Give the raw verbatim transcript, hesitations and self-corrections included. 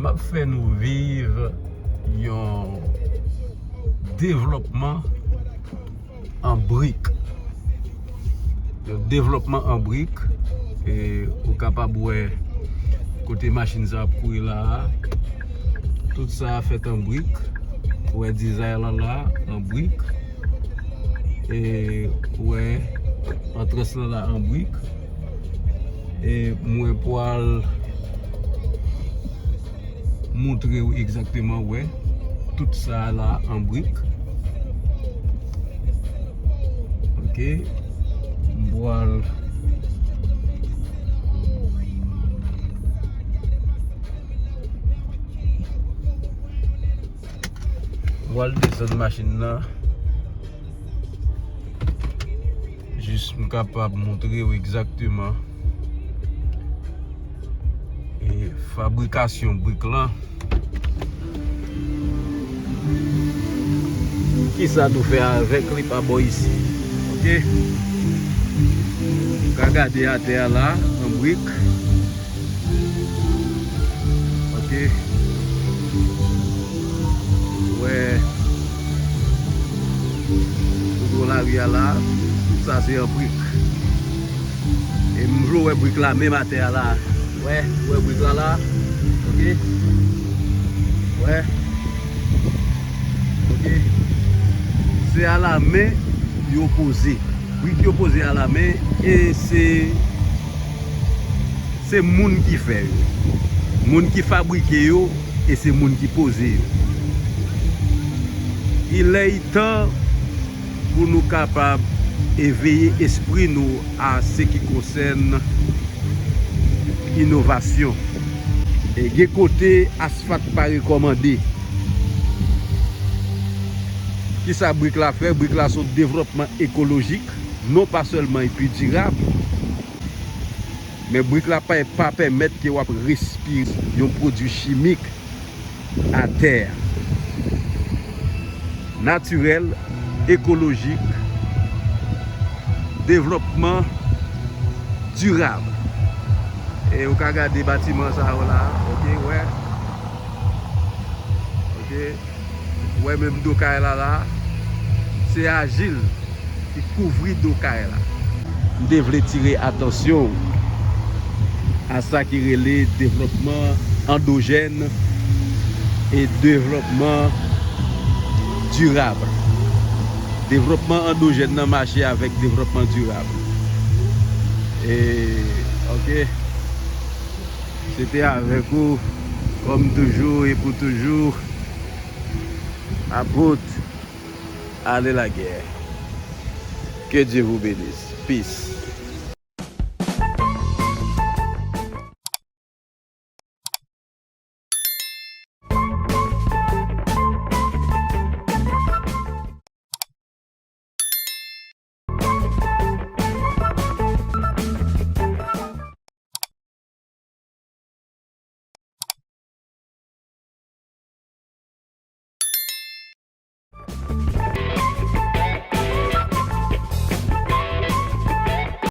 M ap fè nou viv yon devlòpman an brik. Yon devlòpman an brik. E ou kapab wè kote machin sa ap kouri la a. Tout sa a fèt an brik. Ou wè dizay lan la an brik. E ou wè antrans lan la an brik. E mwen pral montre w egzakteman, wè, tout sa la an brik. Ok. M pral m pral desann machin nan. Jis m kapab montre w egzakteman e fabrikasyon brik lan. Kisa nou fè avèk li pa bò isi? Ok. Ou ka gade atè a la, an brik. Ok. Wè. Tout bò lari a la, tout sa se an brik. E m vle w wè brik la menm atè a la. Wè, wè brik la la. Ok. Wè. Ok. Se alamen yo poze. Brik yo poze alamen e se, se moun ki fè yo. Moun ki fabrike yo e se moun ki poze yo. Il est temps pou nou kapab eveye espri nou a se ki konsèn inovasyon. E gen kote asfalt pa rekòmande. Kisa brik la fè? Brik la se yon devlòpman ekolojik, non pa sèlman epi dirab, men brik la pa, pa pèmèt ke w ap respire yon pwodui chimik atè. Natirèl, ekolojik, devlòpman dirab. E ou ka gade batiman sa yo la, ok, wè. Ok. Wè menm do kay la la, se ajil ki kouvri do kay la. M te vle tire atansyon a sa ki rele devlòpman andojèn e devlòpman dirab. Devlòpman andojèn nan mache avèk devlòpman dirab. E, ok. Se te avèk ou, kòm toujou e pou toujou, Apot Ale Lagè. Que Dieu vous bénisse. Peace.